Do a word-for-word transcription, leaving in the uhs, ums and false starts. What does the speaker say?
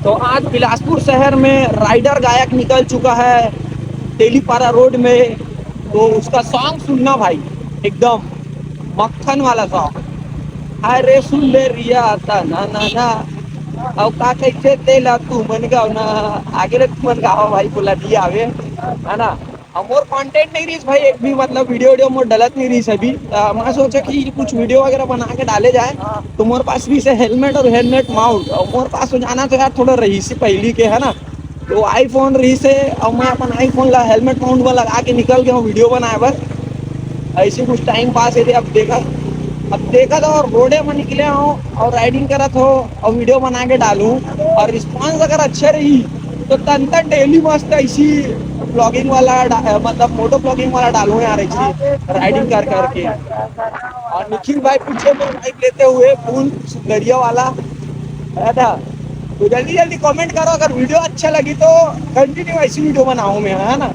तो आज बिलासपुर शहर में राइडर गायक निकल चुका है तेलीपारा रोड में। तो उसका सॉन्ग सुनना भाई, एकदम मक्खन वाला सॉन्ग। हाय रे सुन ले रिया ता ना ना ना, अब का कैसे तेला तू मन गाव ना। आगे ले तू मन गावा भाई, बोला दिया आवे, है ना। अब मोर कंटेंट नहीं रहीस भाई, एक भी मतलब वीडियो वीडियो मोर डलत नहीं रहीस अभी। अ, मैं सोचा कि कुछ वीडियो वगैरह बना के डाले जाए, तो मोर पास भी से हेलमेट और हेलमेट माउंट, और मोर पास तो जाना तो यार थोड़ा रहीसी पहली के, है ना। तो आईफोन रहीसे, और मैं अपन आईफोन ला हेलमेट माउंट में लगा के निकल गया हूँ वीडियो बनाए बर। ऐसे कुछ टाइम पास है। अब देखा, अब देखा था और रोडे में निकले हो और राइडिंग करत हो और वीडियो बना के डालूं, और रिस्पांस अगर अच्छा रही तो तन तन डेली मस्त ऐसी ब्लॉगिंग वाला डा-, मतलब मोटो ब्लॉगिंग वाला डालूं यार, ऐसी राइडिंग कर करके। और निखिल भाई पीछे में बाइक लेते हुए फुल सुंदरिया वाला, है ना। तो जल्दी जल्दी कमेंट करो, अगर वीडियो अच्छा लगी तो कंटिन्यू ऐसी वीडियो बनाऊं मैं, है ना।